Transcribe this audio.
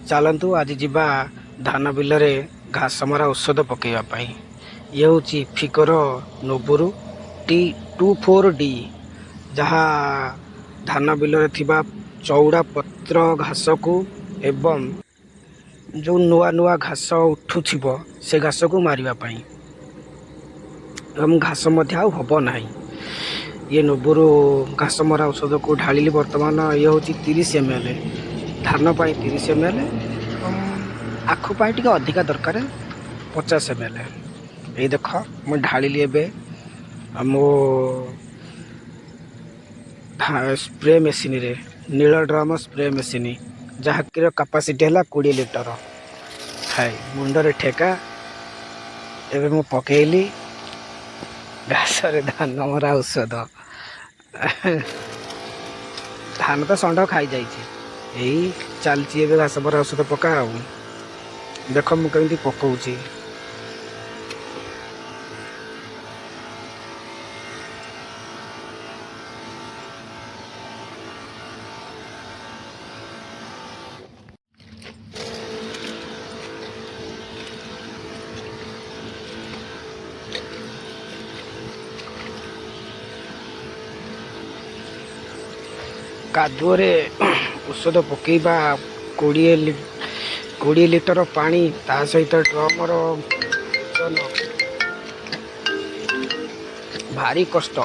ଚାଲନ୍ତୁ, ଆଜି ଯିବା ଧାନ ବିଲରେ ଘାସ ମରା ଔଷଧ ପକାଇବା ପାଇଁ। ଇଏ ହେଉଛି ଇଫିକୋର ନୋବୁରୁ ଟି 24 ଡି, ଯାହା ଧାନ ବିଲରେ ଥିବା ଚଉଡ଼ା ପତ୍ର ଘାସକୁ ଏବଂ ଯେଉଁ ନୂଆ ନୂଆ ଘାସ ଉଠୁଥିବ, ସେ ଘାସକୁ ମାରିବା ପାଇଁ ଏବଂ ଘାସ ମଧ୍ୟ ଆଉ ହେବ ନାହିଁ। ଇଏ ନୋବୁରୁ ଘାସ ମରା ଔଷଧକୁ ଢାଳିଲି ବର୍ତ୍ତମାନ। ଇଏ ହେଉଛି 30 ଏମ୍ ଏଲ୍। ଧାନ ପାଇଁ 30 ଏମ୍ ଏଲ୍ ଏବଂ ଆଖୁ ପାଇଁ ଟିକେ ଅଧିକା ଦରକାର, 50 ଏମ୍ ଏଲ୍। ଏଇ ଦେଖ, ମୁଁ ଢାଳିଲି ଏବେ ମୋ ସ୍ପ୍ରେ ମେସିନରେ, ନୀଳ ଡ୍ରମ୍ ସ୍ପ୍ରେ ମେସିନ୍, ଯାହାକିର କାପାସିଟି ହେଲା 20 ଲିଟର। ହାଇ, ମୁଣ୍ଡରେ ଠେକା। ଏବେ ମୁଁ ପକେଇଲି ଘାସରେ ଧାନ ମରା ଔଷଧ। ଧାନ ତ ଷଣ୍ଢ ଖାଇଯାଇଛି। ଏଇ ଚାଲିଛି ଏବେ ଘାସ ମରା ଔଷଧ ପକା। ଆଉ ଦେଖ, ମୁଁ କେମିତି ପକଉଛି। କାଦୁଅରେ ଔଷଧ ପକେଇବା, 20 ଲିଟର ପାଣି, ତା ସହିତ ଡ୍ରମର ଓଜନ, ଭାରି କଷ୍ଟ।